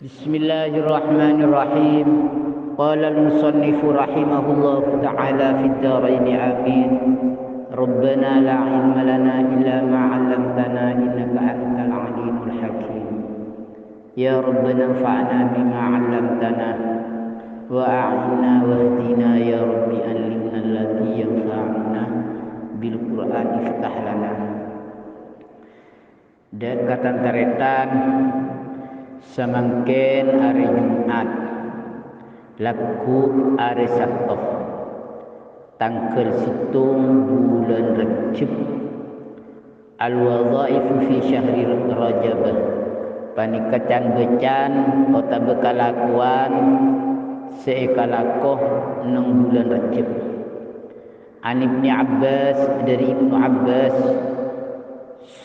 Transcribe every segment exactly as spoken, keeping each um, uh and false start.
Bismillahirrahmanirrahim. Qala al-musannifu rahimahullahu ta'ala fid daraini amin. Rabbana la ilma lana illa ma 'allamtana innaka antal alimul hakim. Ya Rabbana anfa'na bima 'allamtana wa a'inna wahdina ya Rabbi allimna alladzi yanfa'una bil Qur'an iftah lana. Dâ' ka tan-tarètan, samangkèn arè Jum'at, lagghu' arè Satto, tangghâl sèttong bulân Rejjeb, al-wadhaifu fi syahri Rajab, panèka can-bâcan otabâ kalakowan sè èkalako neng bulân Rejjeb. An Ibni Abbas, dâri Ibnu Abbas,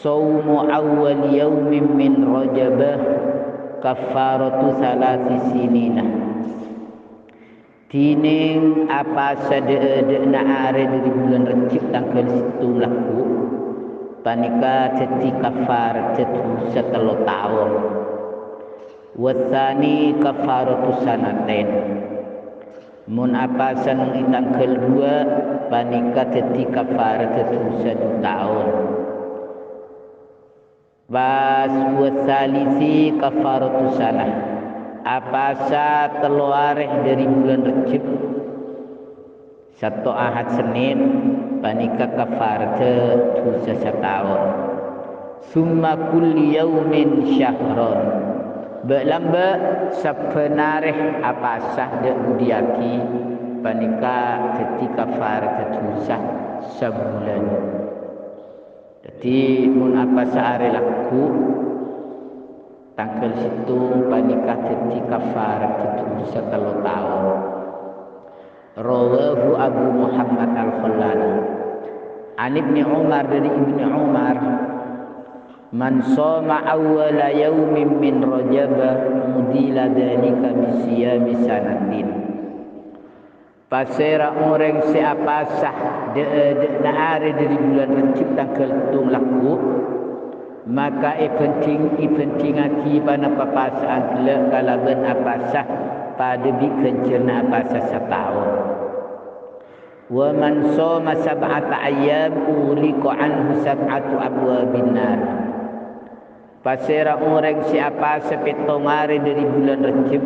"Shaumu awwali yaumin min Rajaba kaffaratu tsalatsi sinina." Dhinèng apasa dâ'-adâ'na arè dâri bulân Rejjeb tangghâl sèttong lagghu', panèka dhâddhi kafarata dhusa tello taon. "Watsani kaffaratu sanatain." Mon apasa neng è tangghâl duwâ', panèka dhâddhi kafarata dhusa du taon. Pas, "Watsalisi kaffaratu sanah." Apasa tello arè dâri bulân Rejjeb, Satto, Ahad, Sennèn, panèka kafarata dhusa sataon. "Tsumma kullu yaumin syahron." Bâ'-lambâ' sabbhân arè apasa dâ' budiyaghi, panèka dhâddhi kafarata dhusa sabulân. Dhâddhi, mon apasa arè lagghu', tangghâl sèttong panèka dhâddhi kafarata dhusa tello taon. Rawahu Abu Muhammad Al-Khallal. An Ibni Umar, dâri Ibni Umar, "Man shoma awwala yaumin min Rajab udila dzalika bi shiyami sanatin." Pasèra orèng sè apasa dâ'-adâ'na arè dâri bulân Rejjeb tangghâl sèttong lagghu', maka èbhândhing-, èbhândhingngaghi panapa pasa'an ghellâ' kalabân apasa padâ bi' ghânjhârânna apasa sataon. "Wa man shoma sab'ata ayyam ughliqa anhu sab'atu abwabin nar." Pasèra orèng sè apasa pèttong arè dâri bulân Rejjeb,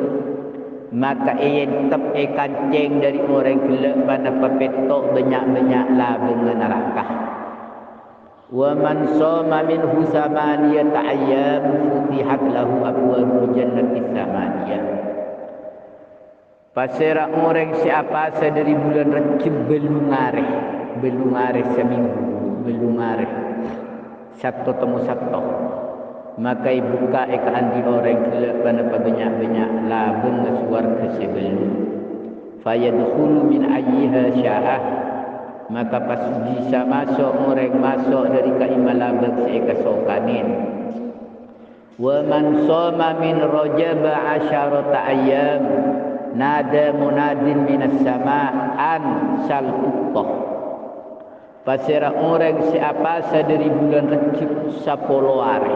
maka èèntep èkancèng dâri orèng ghellâ' panapa pètto' bânnya'-bânnya' labângnga naraka. "Wa man shoma minhu samaniyata ayyam futihat lahu abwabul jannati samaniyah." Pasèra orèng sè apasa dâri bulân Rejjeb bâllung arè, bâllung arè samènggu, bâllung arè, Satto temmo Satto, maka èbukka' è kaandi' orèng ghellâ' panapa bânnya'-bânnya' labângnga sowarghâ sè bâllu'. "Fayadkhulu min ayyiha sya'a," maka pas bisa maso' orèng maso' dâri ka'imma labâng sè èkasokanè. "Wa man shoma min Rajab asyarata ayyam, nada munadin minas sama an sal tu'ta." Pasèra orèng sè apasa dâri bulân Rejjeb sapolo arè,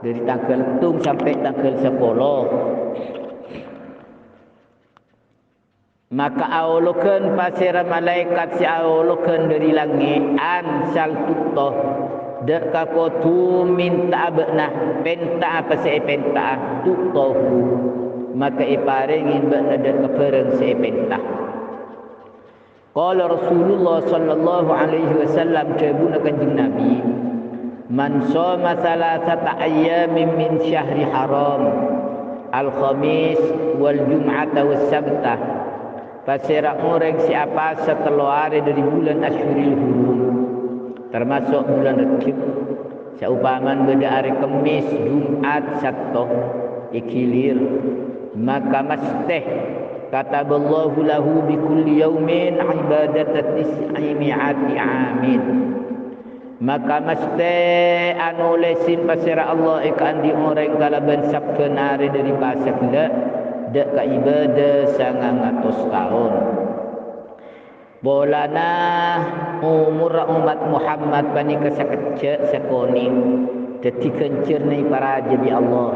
dâri tangghâl sèttong sampè' tangghâl sapolo, maka aologhân pasèra malaèkat sè aologhân dâri langngè', an sal tu'ta, dâ' ka kodhu mènta'a bâ'na, pènta'a apa sè èpènta'a, tu'tahu, maka èparèngè bâ'na dâ' ka bhârâng sè èpènta. Qala Rasulullah sallallahu alaihi wasallam, dhâbuna Kanjeng Nabi, "Man shoma salasata ayyamin min syahri haram, al-khamis wal jum'ata was sabta." Pasèra orèng sè apasa tello arè dâri bulân Asyhuril Hurum, tamaso' bulân Rejjeb, saompamana bâdâ arè Kemmès, Jum'at, Satto, èghilir, maka masthè kataballahu lahu bi kulli yaumin ibadata tis'i mi'ati amin. Maka masthè anolèsè pasèra Allah è kaandi' orèng kalabân sabbhân arè dâri pasagella dâ' ka ibâdâ sangang atos taon. Polana omorra ommat Muhammad panèka sakejjhâ' sakonè', dhâddhi ghânjhârânna èparajâ bi' Allah.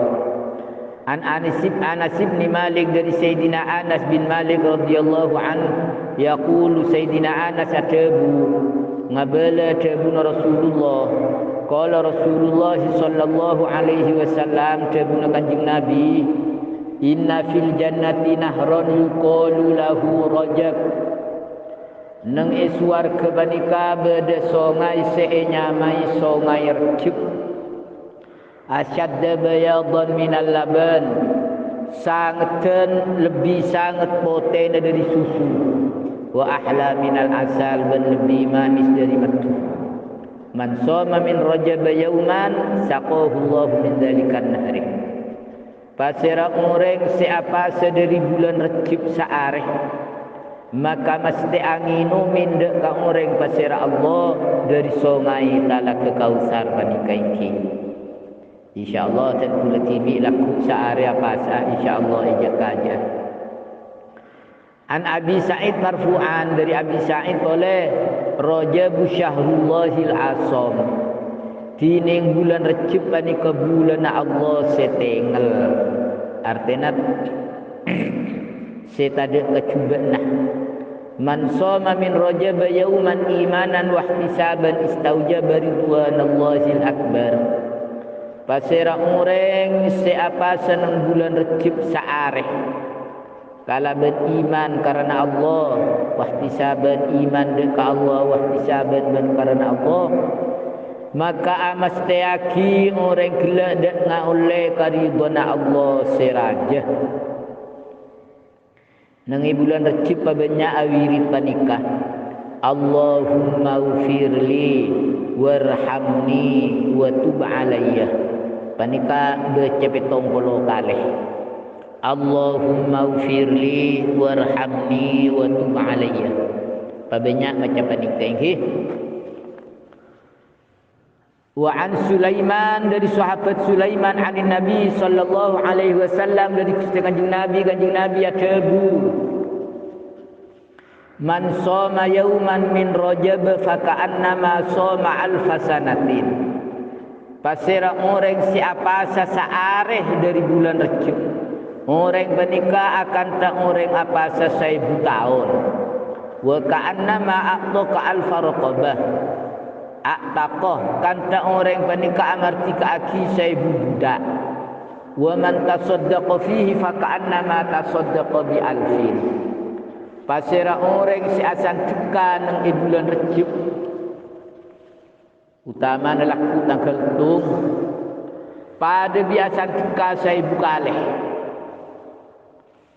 An Anas ib-, Anas ibni Malik, dhâri Sayyidina Anas bin Malik radhiyallahu anhu, yaqulu, Sayyidina Anas adhâbu, ngabâlâ dhâbuna Rasulullah. Qala Rasulullah sallallahu alaihi wasallam, dhâbuna Kanjeng Nabi, "Inna fil jannati nahran yuqalu lahu Rajab." Neng è sowarghâ panèka bâdâ songay sè ènyamaè Songay Rejjhep. Asyadda bayadan minal laban, sangeddhân lebbi sanget potèna dhâri susu, wa ahla minal asal, bân lebbi manis dhâri maddhu. Man shoma min Rajaba yauman, saqahu Allahu min dzalikan nahri. Pasèra orèng sè apasa dhâri bulân Rejjhep saarè, maka mastè angènomè dâ' ka orèng pasèra Allah dhâri songay Talaga Kautsar panèka èngghi. Insyaallah, dhân kaulâ dhibi' lagghu' saarè apasa, insyaallah, èjhâ' kajâ. An Abi Sa'id marfu'an, dhâri Abi Sa'id polè, "Rajabu syahrullahil asam." Dhinèng bulân Rejjhep panèka bulânna Allah sè tengngel. Artèna, sè tadâ' kajhubâ'na. "Man shoma min Rajaba yauman imanan wahtisaban istaujaba ridwanallahil akbar." Pasèra orèng sè apasa neng bulân Rejjhep saarè kalabân iman karana Allah, wahtisaban, iman dâ' ka Allah, wahtisaban, bân karana Allah, maka amastèyaghi orèng ghellâ' dâ' ngaollè karidhâna Allah sè rajâ. Neng è bulân Rejjhep pabânnya' awirid panèka, "Allahummaghfirli warhamni wa tub alayya." Panèka bâca pèttong polo kalè. "Allahummaghfirli warhamni wa tub alayya." Pabânnya' maca panèka, èngghi. Wa an Sulaiman, dhâri sahabat Sulaiman, anin Nabi sallallahu alaihi wasallam, dhâri Ghustè Kanjeng Nabi, Kanjeng Nabi adhâbu, "Man shoma yauman min Rajab faka'annama shoma alfa sanatin." Pasèra orèng sè apasa saarè dhâri bulân Rejjhep, orèng panèka akanta orèng apasa saèbu taon. "Wa ka'annama a'taqa alfa raqabah." A'taqa, kanta orèng panèka amardhika'aghi saèbu budak. "Wa man tasaddaqa fihi faka'annama tasaddaqa bi alfin." Pasèra orèng sè asandhekka neng è bulân Rejjhep, otamana lagghu' tangghâl settong, padâ bi' asandhekka saèbu kalè.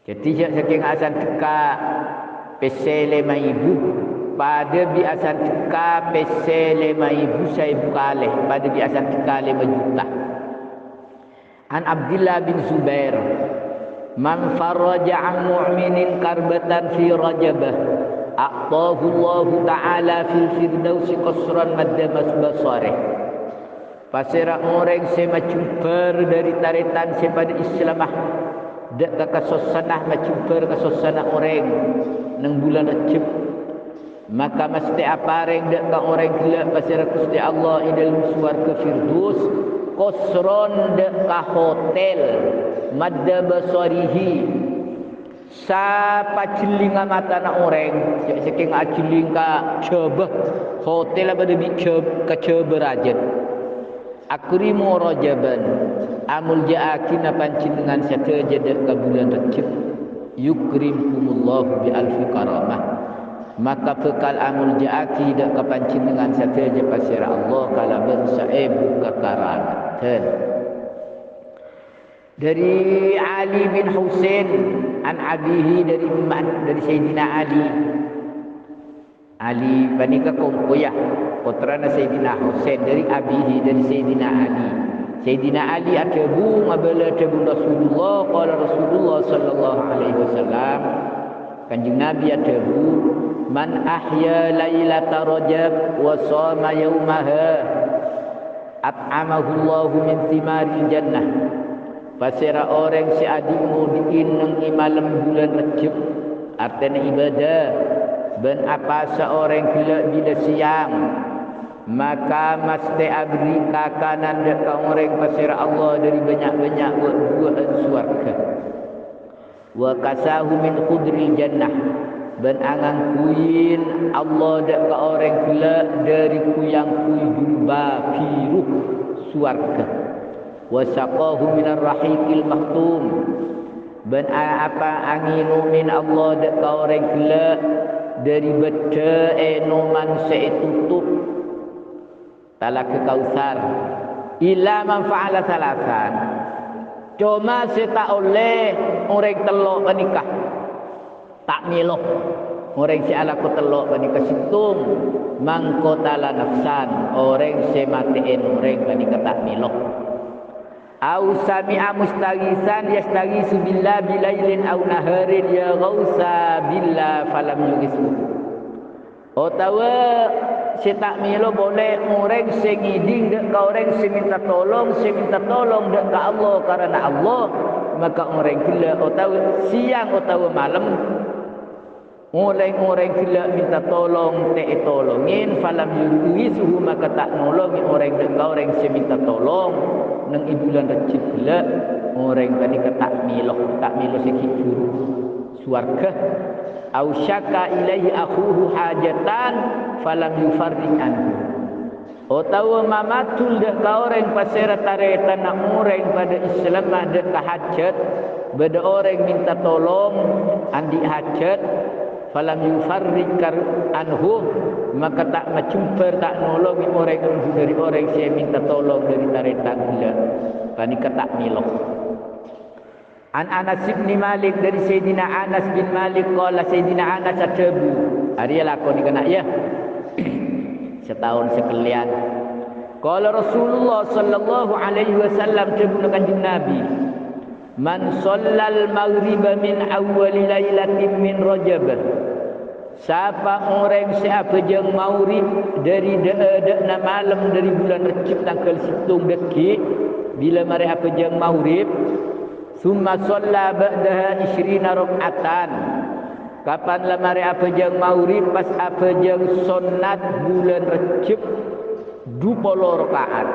Dhâddhi, jhâ' sakèng asandhekka pèssè lèma èbu, padâ bi' asandhekka pèssè lèma èbu saèbu kalè, padâ bi' asandhekka lèma juta. An Abdillah bin Zubair, "Man farraja an mu'minin karbatan fi Rajabah, a'tahu Allahu ta'ala fil firdausi qasran madda mas-, basarih." Pasèra orèng sè majhumbhâr dhâri tarètan sè padâ Islamma, dâ' ka kasossana, majhumbhâr kasossana orèng neng bulân Rejjhep, maka mastè aparèng dâ' ka orèng ghellâ' pasèra Ghustè Allah è dhâlem sowarghâ Firdaus, qasran, dâ' ka hotèl, madda basarihi, sapajhellingnga matana orèng, jhâ' sakèng ajhelling ka Jhâbâ, hotèlla padâ bi' Jhâb-, ka Jhâbâ rajâ. Akrimu Rajaban, amoljâ'aghina panjhennengngan sadhâjâ dâ' ka bulân Rejjhep, yukrimkumullahu bi alfi karamah. Maka bhâkal amoljâ'aghi dâ' ka panjhennengngan sadhâjâ pasèra Allah kalabân saèbu kakaramatan. Dhâri Ali bin Husain, an abihi, dhâri emma', dhâri Sayyidina Ali. Ali panèka kompoyya, pottrana Sayyidina Husain, dhâri abihi, dhâri Sayyidina Ali. Sayyidina Ali adhâbu, ngabâlâ dhâbuna Rasulullah, qala Rasulullah sallallahu alaihi wasallam, Kanjeng Nabi adhâbu, "Man ahya lailata Rajab wa shoma yaumaha, at'amahullahu min thimaril jannah." Pasèra orèng sè adi'-ngodi'i neng è malem bulân Rejjhep, artèna ibâdâ, bân apasa orèng ghellâ' bilâ sèyang, Maka masthè aberri' kakanan dâ' ka orèng pasèra Allah dâri bânnya'-bânnya' bu-buwâ'ân sowarghâ. Wa kasahu min khudril jannah, bân angangghuyin Allah dâ' ka orèng ghellâ' dâri ghu-yangghuy jhubâ bhiru sowarghâ. Wa saqahu minar rahiqil makhtum, bân a-, apa angènomè Allah dâ' ka orèng ghellâ' dâri bâddhâ ènoman sè ètotop. Talaga Kautsar. Illa man fa'ala tsalatsan. Coma sè ta' ollè orèng tello' panèka ta' mèlo. Orèng sè alako tello' panèka sèttong, man qatala nafsan, orèng sè matè'è orèng panèka ta' mèlo. Au sami'a mustaghisan yastaghisu billah bilailin au naharin ya ghausa billah falam yughithu. Otabâ sè ta' mèlo polè orèng sè ngèdhing dâ' ka orèng sè mènta tolong, sè mènta tolong dâ' ka Allah karana Allah, maka orèng ghellâ' otabâ sèyang otabâ malem, orèng-orèng ghellâ' mènta tolong ta' ètolongè, falam yughithu, maka ta' nolongè orèng dâ' ka orèng sè mènta tolong, neng è bulân Rejjeb ghellâ', orèng panèka ta' mèlo, ta' mèlo sè ghi' bhuru sowarghâ. Au syaka ilaihi akhuhu hajatan falam yufarrij anhu. Otabâ mamadul dâ' ka orèng pasèra tarètanna orèng padâ Islamma dâ' ka hajhât, bâdâ orèng mènta tolong andi' hajhât, falam yufarrij kar-, anhu, maka ta' majembhâr, ta' nolongè orèng anhu dâri orèng sè mènta tolong dâri tarètan ghellâ', panèka ta' mèlo. An Anas bin Malik, dâri Sayyidina Anas bin Malik, qala, Sayyidina Anas adhâbu, arèya lakona kèna, yâ, sataon sakalèyan. Qala Rasulullah sallallahu alaihi wasallam, dhâbuna Kanjeng Nabi, "Man shallal maghriba min awwali lailatin min Rajab." Sapa orèng sè abhâjâng maghrib dâri dâ'-, dâ'na malem dâri bulân Rejjeb tangghâl sèttong dâggi', bilâ marè abhâjâng maghrib, "Tsumma shalla ba'daha isyrina raka'atan." Kapan la marè abhâjâng maghrib, pas abhâjâng sonnat bulân Rejjeb dhu polo raka'at.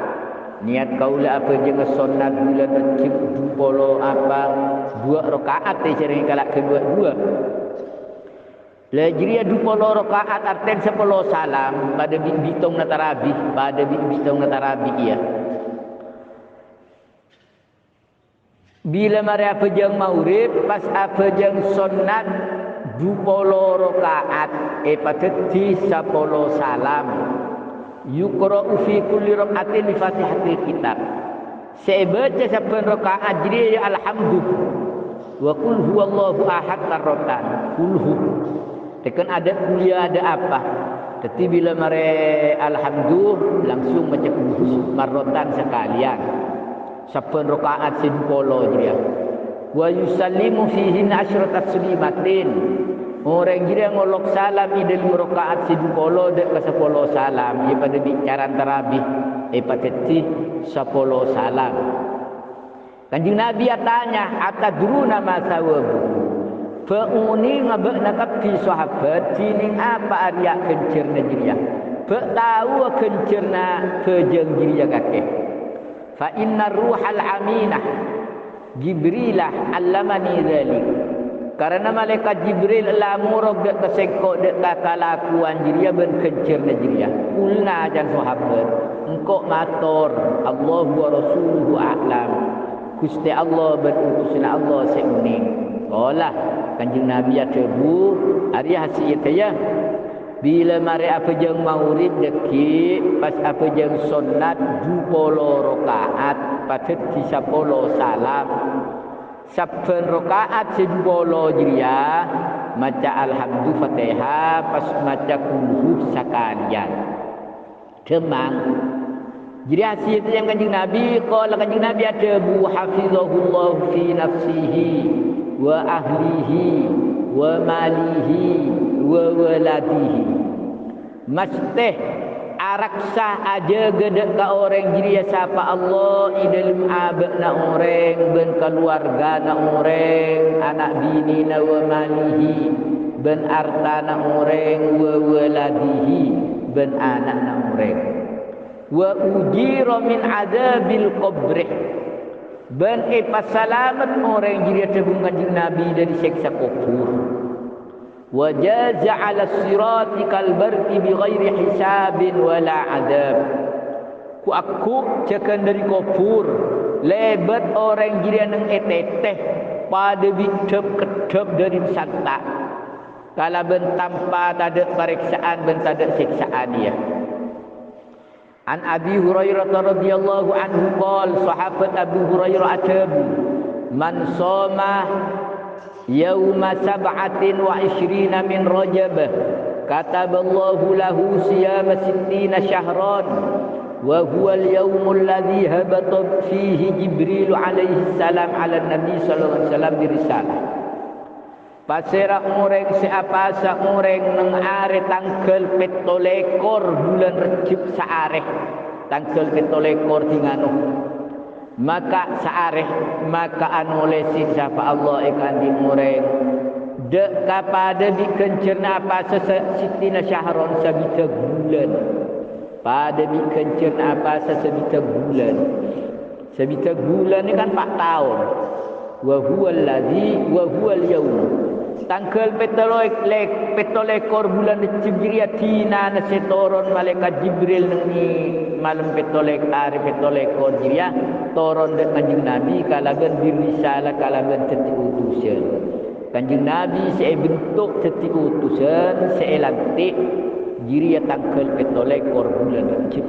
Niyat kaulâ abhâjâng sonnat bulân Rejjeb dhu polo apa? Duwâ' raka'at, è, jârèng kala' ghân duwâ'-duwâ'. La jârèya dhu polo raka'at artèna sapolo salam, padâ bi' bitongnga tarabi, padâ bi' bitongnga tarabi, iyâ. Bilâ marè abhâjâng maghrib, pas abhâjâng sonnat dhu polo raka'at, èpadhâddhi sapolo salam. Yuqra'u fi kulli raka'atin bi Fatihatil Kitab. Sè èbâca sabbhân raka'at jârèya, yâ, Alhamdu wa Qul Huwallahu Ahad marratan. Qul Hu. Tèkèn adâ' kulhu, adâ' apa. Dhâddhi, bilâ marè Alhamdu, langsung maca Qul Hu marratan sakalèyan. Sabbhân raka'at sè dhu polo jârèya. Wa yusallimu fihinna asyra taslimatin. Orèng jârèya ngolok salam è dâlem raka'at sè dhu polo dâ' ka sapolo salam, iyâ padâ bi' carana tarabi, èpadhâddhi sapolo salam. Kanjeng Nabi atanya, "Atadruna ma tsawabuhu?" Bâ' onènga bâ'na kabbhi sahabat, dhinèng apa arèya ghânjhârânna jârèya? Bâ' taowa ghânjhârânna bhâjâng jârèya kakè? "Fa innar ruhal aminah Jibrila allamani dzalik." Karana malaèkat Jibril la morok dâ' ka sèngko' dâ' ka kalakowan jârèya bân ghânjhârânna jârèya. Qulna, can sahabat, engko' mator, "Allahu wa rasuluhu a'lam." Ghustè Allah bân utusanna Allah sè onèng. Qala, Kanjeng Nabi adhâbu, arèya hasiyadda, yâ. Bilâ marè abhâjâng maghrib dâggi', pas abhâjâng sonnat dhu polo raka'at, padhâddhi sapolo salam. Sabbhân raka'at sè dhu polo jârèya maca Alhamdu Fatihah, pas maca Qul Hu sakalèyan. Dhâmmang. Jârèya hasiyadda Kanjeng Nabi, qala Kanjeng Nabi adhâbu, "Hafizahullahu fi nafsihi, wa ahlihi, wa malihi, wa waladihi." Masthè araksa, ajâgâ dâ' ka orèng jârèya sapa Allah è dâlem abâ'na orèng bân kalowargana orèng, ana' binèna, wa malihi, bân artana orèng, wa waladihi, bân ana'na orèng. "Wa ujira min adzabil qabri." Bân èpasalamet orèng jârèya, dhâbuna Kanjeng Nabi, dâri sèksa kobhur. "Wa jaza 'alas sirati kal barqi bi ghairi hisabin wa la adzab." Ghu'-agghu' jâgân dâri kobhur, lèbât orèng jârèya neng è tètè, padâ bi' dhâp-keddhâp dâri santa', kalabân tanpa tadâ' parèksa'an bân tadâ' sèksa'an, iyâ. An Abi Hurairah radhiyallahu anhu qol, Sahabat Abu Hurairah adhâbu, "Man shoma yauma sab'atin wa isyrina min Rajab, kataballahu lahu siyama sittina syahran, wa huwal yaumul ladzi habata fihi Jibril alaihi salam 'alan Nabi sallallahu alaihi wasallam bi risalah." Pasèra orèng sè apasa orèng neng arè tangghâl pètto lèkor bulân Rejjhep saarè, tangghâl pètto lèkor dingano, maka saarè, maka anolèsè sapa Allah èkaandi' orèng, dâ' ka padâ bi' ghânjhârânna apasa sa-, sittina syahron, sabidhâk bulân. Padâ bi' ghânjhârânna apasa sabidhâk bulân. Sabidhâk bulân nèka kan pa' taon. Wa huwal ladzi, wa huwal yaum. Tangghâl pètto lè-, lè-, pètto lèkor bulân Rejjhep jârèya dinana sè toron Malaèkat Jibril neng è malem pètto lè-, arè pètto lèkor jârèya toron dâ' Kanjeng Nabi kalabân bir risalah, kalabân dhâddhi utusan. Kanjeng Nabi sè èbentuk dhâddhi utusan, sè èlantik, jârèya tangghâl pètto lèkor bulân Rejjhep.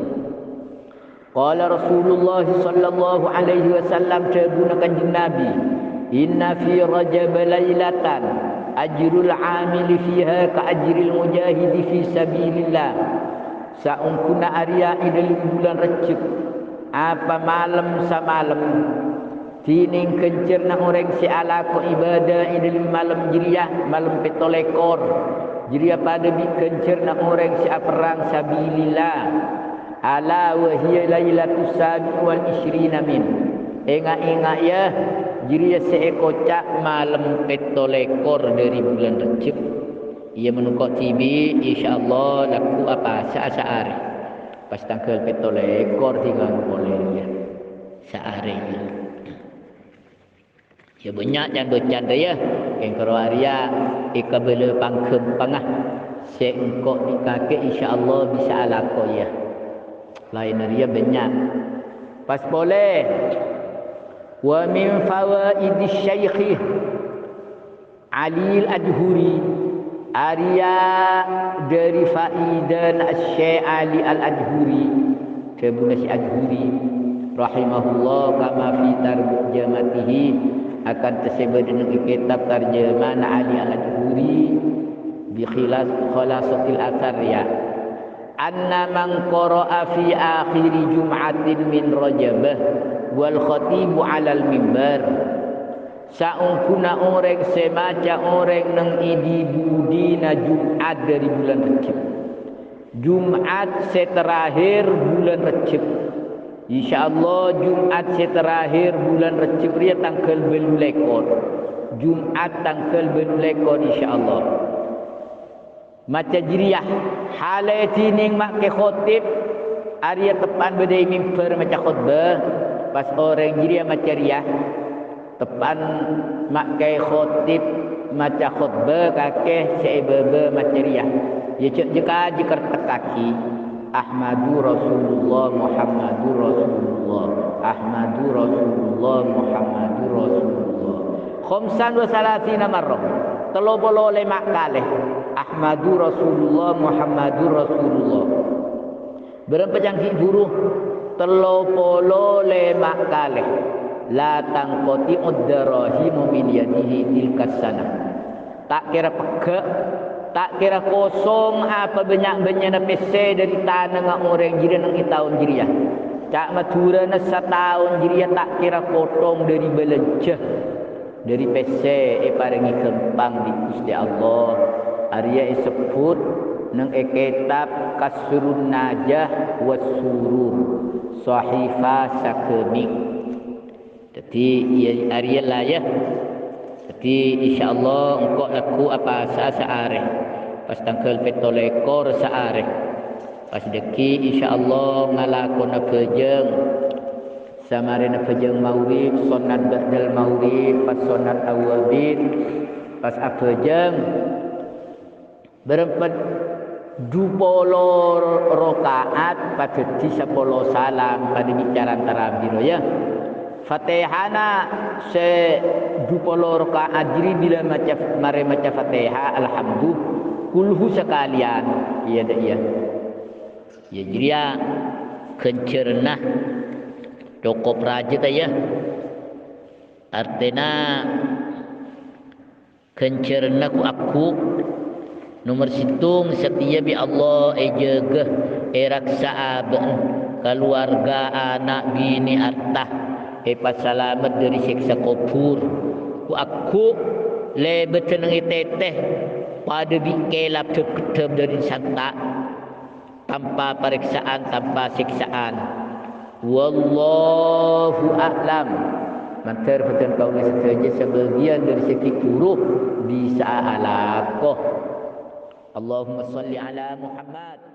Qala Rasulullah sallallahu alaihi wasallam, dhâbuna Kanjeng Nabi, "Inna fi Rajab lailatan ajrul amili fiha ka ajril mujahidi fi sabilillah." Saongghuna arèya è dâlem bulân Rejjhep, apa malem samalem, dhinèng ghânjhârânna orèng sè alako ibâdâ è dâlem malem jârèya, malem pètto lèkor. Jârèya padâ bi' ghânjhârânna orèng sè aperrang sabilillah. Ala wa hiya lailatus sabi' wal isyrina min. Ènga'-ènga', yâ, jârèya sè èkoca' malem pètto lèkor dâri bulân Rejjhep. Iyâ, mon engko' dhibi', insyaallah, lagghu' apasa'a saarè. Pas tangghâl pètto lèkor dingano polè, yâ. Saarè, yâ. Yâ, bânnya' can-bâcana, yâ. Kèng karo arèya èkabâlâ pangghâmpangnga. Sè engko' dhi-, kakè insyaallah bisa alako, yâ. Laènna rèya bânnya'. Pas polè, "Wa min fawaidis syaikhi Alil Ajhuri." Arèya dâri faidana Asy-, Syekh Ali Al-Ajhuri, dhâbuna Syekh Ajhuri, rahimahullah, kama fi tarjamatihi, akantha sè bâdâ neng è kètab tarjamana Ali Al-Ajhuri, bi khilas-, khulasatil athar, yâ. "Anna man qara'a fi akhiri jum'atin min Rajab wal khatibu 'alal mimbar." Saongghuna orèng sè maca orèng neng è dhi-budhina Jum'at dâri bulân Rejjhep. Jum'at sè terakhir bulân Rejjhep. Insyaallah, Jum'at sè terakhir bulân Rejjhep rèya tangghâl bâllu lèkor. Jum'at tangghâl bâllu lèkor, insyaallah. Maca jârèya, halè dhinèng ma' kè khotib, arèya teppa'na bâdâ è mimbar maca khotbah, pas orèng jârèya maca rèya, teppa'na ma' kè khotib maca khotbah, kakè sè è bâbâ maca rèya. Yâ, jhâ', jhâ' kajhi kertekkaghi, "Ahmadu Rasulullah, Muhammadu Rasulullah, Ahmadu Rasulullah, Muhammadu Rasulullah." Khamsan wa salasina marrah, tello polo lèma' kalè. "Ahmadu Rasulullah, Muhammadu Rasulullah." Bârâmpa can ghi' bhuru? Tello polo lèma' kalè. "La tanqati'ud darahimu min yadihi tilkas sanah." Ta' kèra pegghâ', ta' kèra kosong apa bânnya'-bânnya'na pèssè dâri tanangnga orèng jârèya neng è taon jârèya. Ca' Madhurâna sataon jârèya ta' kèra kothong dâri bâlânjhâ. Dâri pèssè èparèngè ghâmpang bi' Ghustè Allah. Arèya èsebbhut neng è kètab Kasrun Najah was Surur, sahifa saghâmè'. Dâddhi, iyâ, arèya la, yâ. Dâddhi, insyaallah, engko' lagghu' apasa'a saarè. Pas tangghâl pètto lèkor saarè. Pas dhâggi', insyaallah, ngalakona bhâjâng. Samarèna bhâjâng maghrib, sonnat ba'dal maghrib, pas sonnat awwabin, pas abhâjâng. Bârâmpa dupolo raka'at, padâddhi sapolo salam, padâ bi' carana tarabiro, ya. Fatèhana sè dupolo raka'at jârèya bilâ maca, marè maca Fatèha, Alhamdu, Kulhu sakalèyan. Iyâ, dâ' iyâ. Iyâ, jârèya ghânjhârânna cokop rajâ, ta' iyâ? Artèna, ghânjhârânna ghu-, agghu'. Nomer sèttong, satèya bi' Allah èjâgâ, èraksa'a bâ'na, kaluwarga, ana', binè, arta, èpasalamet dâri sèksa kobhur. Ghu-, agghu' lèbâdhân nang ètètè, padâ bi' kèlap dhâp-keddhâp dâri santa', tanpa parèksa'an, tanpa sèksa'an. Wallahu a'lam. Mandhâr bhâdhân kaulâ sadhâjâ, sabâgiyân dâri sè ghi' bhuru bisa'a alako. Allahumma shalli ala Muhammad.